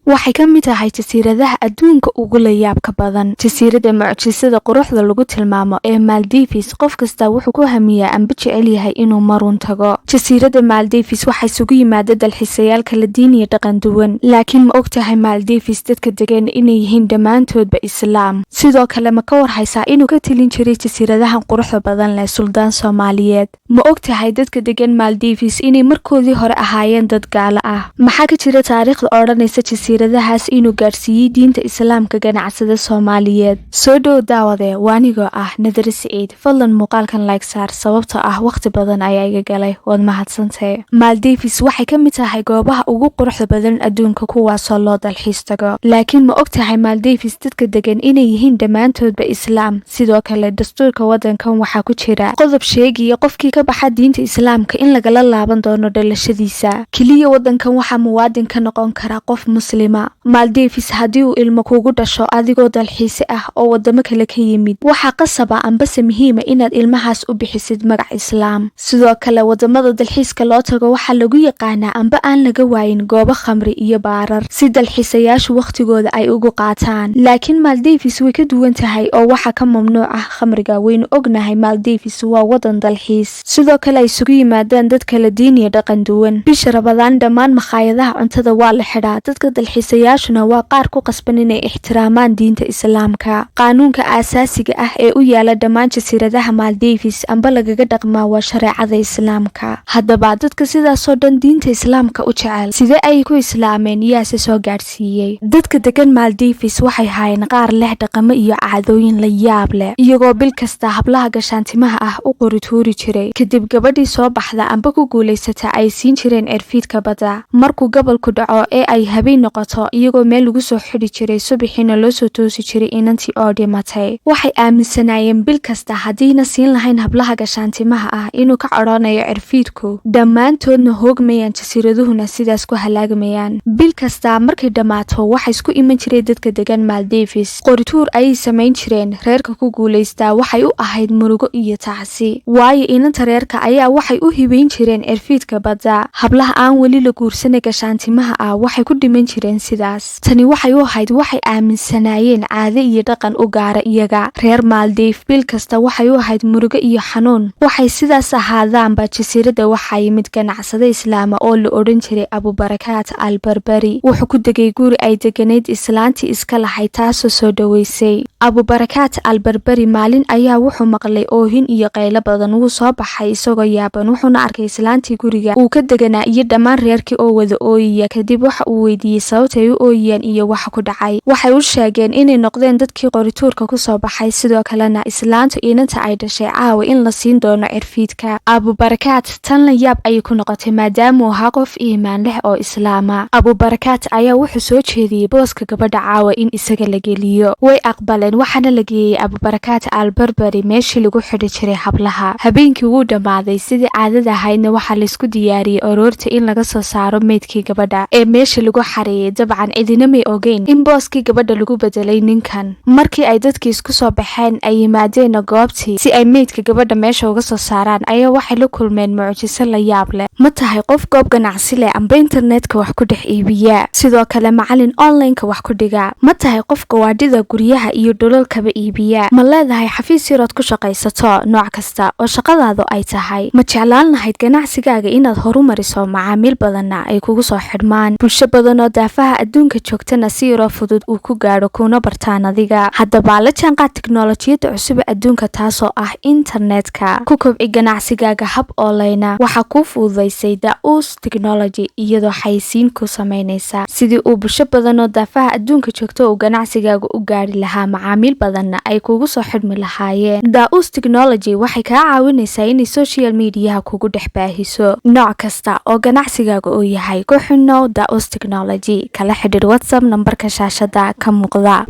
Waxay ka mid tahay jasiiradaha adduunka ugu layaabka badan. Jasiiradda mucjisada quruxda lagu tilmaamo ee Maldives, qof kasta wuxuu ku hamiyaa amba jecel yahay inuu maruun tago. Jasiiradda Maldives waxaa isugu yimaada dalxiisayaal kala diin iyo dhaqan duwan. Laakiin ma ogtahay Maldives dadka degan inay yihiin dhammaantoodba Islaam? Sidoo kale, ma ka warhaysaa inuu ka tilin jiray jasiiradahan quruxda badan leh suldaan Soomaaliyeed? Ma ogtahay dadka degan Maldives inay markoodii hore ahaayeen dad gaalo ah? Maxaa ka jira taariikhda odhanaysa jasiiradahaas inuu gaadhsiiyey diinta Islaamka ganacsada Soomaaliyeed? Soo dhow daawade, waa anigoo ah Nadare Siciid. Fadlan muuqaalkan like saar, sababtoo ah waqti badan ayaa iga galay. Waad mahadsantay. Maldives waxay ka mid tahay goobaha ugu quruxda badan adduunka kuwaasoo loo dalxiis tago. Laakiin ma ogtahay Maldives dadka degan inay yihiin dhammaantoodba Islaam? Sidoo kale, dastuurka wadankan waxaa ku jira qodob sheegaya qofkii ka baxa diinta Islaamka in lagala laaban doono dhalashadiisa. Keliya wadankan waxaa muwaadin ka noqon kara qof Muslima. Maldives haddii uu ilmo kugu dhasho adigoo dalxiise ah oo wadamo kale ka yimid, waxaa qasaba ambase muhiima inaad ilmahaas u bixisid magac Islaam. Sidoo kale, wadamada dalxiiska loo tago waxaa lagu yaqaanaa amba aan laga waayin goobo khamri iyo baarar si dalxiisayaashu wakhtigooda ay ugu qaataan. Laakiin Maldives way ka duwan tahay oo waxaa ka mamnuuc ah khamriga. Waynu ognahay, Maldives waa wadan dalxiis, sidoo kale ay isugu yimaadaan dad kala diin iyo dhaqan duwan. Bisha Rabadaan dhammaan makhaayadaha cuntada waa la xidhaa. Dadka dalxiisayaashuna waa qaar ku qasban inay ixtiraamaan diinta Islaamka. Qaanuunka aasaasiga ah ee u yaala dhammaan jasiiradaha Maldives amba lagaga dhaqmaa waa shareecada Islaamka. Haddaba, dadka sidaasoo dhan diinta Islaamka u jecel, sidee ay ku islaameen? Yaase soo gaadhsiiyey? Dadka degan Maldives waxay haayeen qaar leh dhaqamo iyo caadooyin la yaab leh, iyagoo bil kasta hablaha gashaantimaha ah u qori tuuri jiray. Kadib gabadhii soo baxda amba ku guulaysata ay siin jireen cirfiidka badda. Markuu gobolku dhaco ee ay habeen noqoto, iyagoo meel lagu soo xidhi jiray, subaxiina loo soo toosi jiray inantii oo dhimatay. Waxay aaminsanaayeen bil kasta haddiina siin lahayn hablaha gashaantimaha ah inuu ka cadhoonayo cirfiidku, dhammaantoodna hoogmayaan, jasiiraduhuna sidaas ku halaagmayaan. Bil kasta markay dhammaato, waxaa isku iman jiray dadka degan Maldives, qorituur ayay samayn jireen. Reerka ku guulaystaa waxay u ahayd murugo iyo tacsi, waayo inanta reerka ayaa waxay u hibayn jireen cirfiidka badda. Hablaha aan weli la guursanay gashaantimaha ah waxay ku dhiman jireen sidaas. Tani waxay u ahayd waxay aaminsanaayeen caade iyo dhaqan u gaara iyaga. Reer Maldive bil kasta waxay u ahayd murugo iyo xanuun. Waxay sidaas ahaadaanba, jasiiradda waxaa yimid ganacsade Islaama oo la odhan jiray Abubarakaat Al Barbari. Wuxuu ku degay guri ay deganayd islaantii iska lahayd, taasoo soo dhoweysay. Abubarakaat Al Barbari maalin ayaa wuxuu maqlay oohin iyo qaylo badan. Wuu soo baxay isagoo yaaban, wuxuuna arkay islaantii guriga uu ka deganaa iyo dhammaan reerkii oo wada ooyaya. Kadib waxa uu weydiiyey sababta ay u ooyayaan iyo waxa ku dhacay. Waxay u sheegeen inay noqdeen dadkii qorituurka kusoo baxay, sidoo kalena islaantu inanta ay dhashay caawa in la siin doono cirfiidka. Abubarakaat tan la yaab ayay ku noqotay, maadaamuu ahaa qof iimaan leh oo Islaama. Abubarakaat ayaa wuxuu soo jeediyey booska gabadha caawa in isaga la geliyo. Way aqbaleen, waxaana la geeyey Abubarakaat Al Barbari meeshii lagu xidhi jiray hablaha. Habeenkii wuu dhammaaday sidii caadada ahaydna. Waxaa laysku diyaariyey aroorta in laga soo saaro meydkii gabadha ee meesha lagu xareeyey. Dabcan cidina may ogeyn in booskii gabadha lagu bedelay ninkan. Markii ay dadkii isku soo baxeen, ay yimaadeena goobtii si ay meydka gabadha meesha uga soo saaraan, ayaa waxay la kulmeen mucjiso la yaab leh. Ma tahay qof goob ganacsi leh amba internetka wax ku dhex iibiya, sidoo kale macalin onlineka wax ku dhiga? Ma tahay qof gawaadhida, guryaha iyo dhulalkaba iibiya? Ma leedahay xafiis yarood ku shaqaysato? Nooc kasta oo shaqadaadu ay tahay, ma jeclaan lahayd ganacsigaaga inaad horumariso, macaamiil badanna ay kugu soo xidhmaan, bulsho badan oo daafaha adduunka joogtana si yaroo fudud uu ku gaadho kuna bartaan adiga? Haddaba la jaanqaad tiknolojiyadda cusub adduunka, taasoo ah internetka. Ku kobci ganacsigaaga hab online. Waxaa kuu fududaysay Daus Technology, iyadoo xayisiin ku samaynaysa sidii uu bulsho badan oo daafaha adduunka joogto uu ganacsigaaga u gaari lahaa, macaamiil badanna ay kugu soo xidhmi lahaayeen. Daus Technology waxay kaa caawinaysaa inay social mediaha kugu dhex baahiso. Nooc kasta oo ganacsigaaga uu yahay, ku xidhnow Daus Technology. Kala xidhiir WhatsApp nambarka shaashada ka muuqda.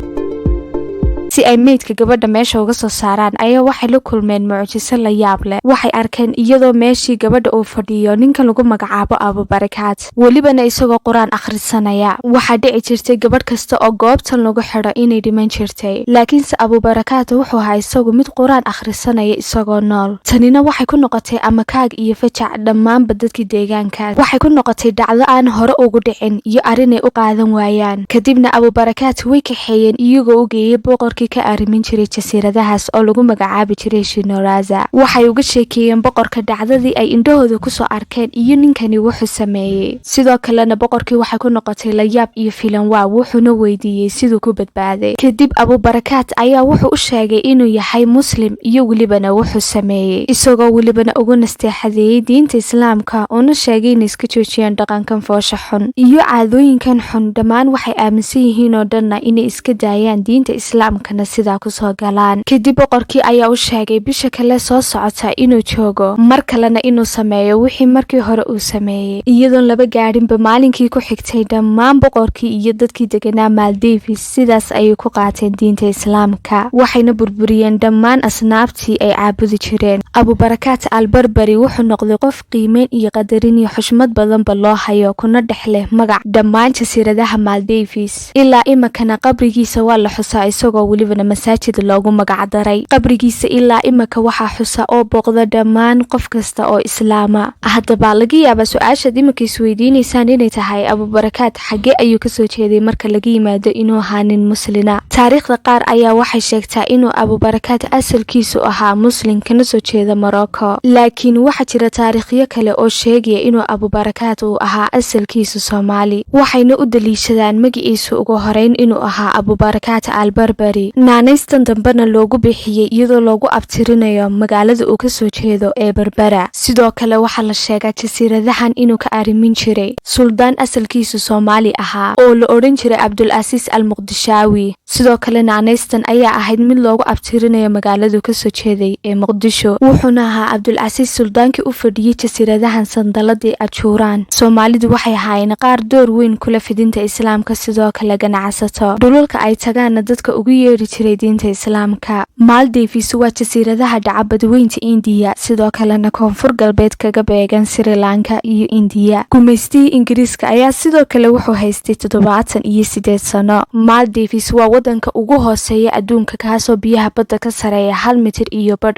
Si ay meydka gabadha meesha uga soo saaraan ayaa waxay la kulmeen mucjiso la yaab leh. Waxay arkeen iyadoo meeshii gabadha uu fadhiyo ninka lagu magacaabo Abubarakaat, welibana isagoo Qur-aan akhrisanaya. Waxaa dhici jirtay gabadh kasta oo goobtan lagu xidho inay dhiman jirtay, laakiinse Abubarakaat wuxuu ahaa isagu mid Qur-aan akhrisanaya isagoo nool. Tanina waxay ku noqotay amakaag iyo fajac dhammaanba dadkii deegaankaas. Waxay ku noqotay dhacdo aan hore ugu dhicin iyo arrinay u qaadan waayaan. Kadibna Abubarakaat way kaxeeyeen iyagoo u geeyey boqorkii ka arrimin jiray jasiiradahaas oo lagu magacaabi jiray Shinoraza. Waxay uga sheekeeyeen boqorka dhacdadii ay indhahooda kusoo arkeen iyo ninkani wuxuu sameeyey. Sidoo kalena boqorkii waxay ku noqotay layaab iyo filan waa, wuxuuna weydiiyey siduu ku badbaaday. Kadib Abubarakaat ayaa wuxuu u sheegay inuu yahay Muslim iyo welibana wuxuu sameeyey, isagoo welibana ugu nasteexadeeyey diinta Islaamka, una sheegay inay iska joojiyaan dhaqankan foosha xun iyo caadooyinkan xun. Dhammaan waxay aaminsan yihiin oo dhanna inay iska daayaan, diinta Islaamkana sidaa kusoo galaan. Kadib boqorkii ayaa u sheegay bisha kale soo socota inuu joogo, mar kalena inuu sameeyo wixii markii hore uu sameeyey. Iyadoon laba gaadhinba maalinkii ku xigtay, dhammaan boqorkii iyo dadkii deganaa Maldives sidaas ayay ku qaateen diinta Islaamka, waxayna burburiyeen dhammaan asnaabtii ay caabudi jireen. Abubarakaat Albarbari wuxuu noqday qof qiimeyn iyo qadarin iyo xushmad badanba loo hayo, kuna dhex leh magac dhammaan jasiiradaha Maldives. Ilaa imikana qabrigiisa waa la xusaa, isagoo welibana masaajid loogu magac daray qabrigiisa. Ilaa imika waxaa xusa oo booqda dhammaan qof kasta oo Islaama. Haddaba laga yaabaa su-aashaad imika isweydiineysaan inay tahay: Abubarakaat xaggee ayuu kasoo jeeday, marka laga yimaado inuu ahaa nin Muslina? Taariikhda qaar ayaa waxay sheegtaa inuu Abubarakaat asalkiisu ahaa Muslim kana soo jeeda Morocco, laakiin waxaa jira taariikhyo kale oo sheegaya inuu Abubarakaat uu ahaa asalkiisu Soomaali. Waxayna u daliishadaan magaciisu ugu horeyn inuu ahaa Abubarakaat Albarbari, naanaystan dambena loogu bixiyey iyadoo loogu abtirinayo magaalada uu kasoo jeedo ee Berbera. Sidoo kale waxaa la sheegaa jasiiradahan inuu ka arrimin jiray suldaan asalkiisu Soomaali ahaa oo la odhan jiray Cabdulcasiis Al Muqdishaawi. Sidoo kale naanaystan ayaa ahayd mid loogu abtirinayo magaaladu kasoo jeeday ee Muqdisho. Wuxuuna ahaa Cabdulcasiis suldaankii u fadhiyey jasiiradahan sandaladii Ajuuraan. Soomaalidu waxay ahaayeen qaar door weyn kula fidinta Islaamka, sidoo kale ganacsato, dhulalka ay tagaanna dadka ugu yeedhi jiray diinta Islaamka. Maldives waa jasiiradaha dhaca Badweynta Indiya, sidoo kalena koonfur galbeed kaga beegan Sri Lanka iyo Indiya. Gumaystihii Ingiriiska ayaa sidoo kale wuxuu haystay 78 sano. Maldives waa wadanka ugu hooseeya adduunka, kaasoo biyaha badda ka sareeya 1.5 mitir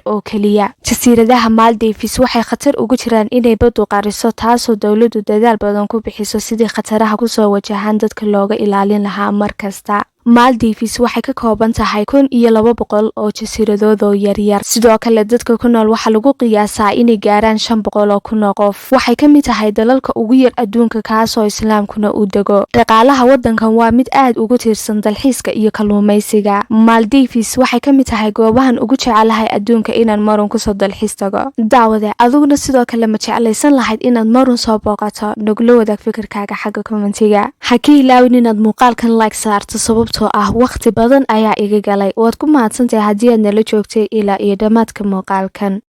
oo keliya. Jasiiradaha Maldives waxay khatar ugu jiraan inay baddu qariso, taasoo dowladdu dadaal badan ku bixiso sidii khataraha kusoo wajahaan dadka looga ilaalin lahaa mar kasta. Maldives waxay ka kooban tahay 1200 oo jasiiradood oo yaryar. Sidoo kale dadka ku nool waxaa lagu qiyaasaa inay gaaraan 500,000 oo qof. Waxay ka mid tahay dalalka ugu yar adduunka kaasoo Islaamkuna uu dego. Dhaqaalaha wadankan waa mid aad ugu tiirsan dalxiiska iyo kalluumeysiga. Maldives waxay ka mid tahay goobahan ugu jecelahay adduunka inaan marun kusoo dalxiis tago. Daawade, adiguna sidoo kale ma jeclaysan lahayd inaad marun soo booqato? Nagula wadaag fikirkaaga xagga commentiga. Ha ka ilaawin inaad muuqaalkan like saarto, sababtoo ah waqti badan ayaa iga galay. Waad ku mahadsantahay haddii aad nala joogtay ilaa iyo dhammaadka muuqaalkan.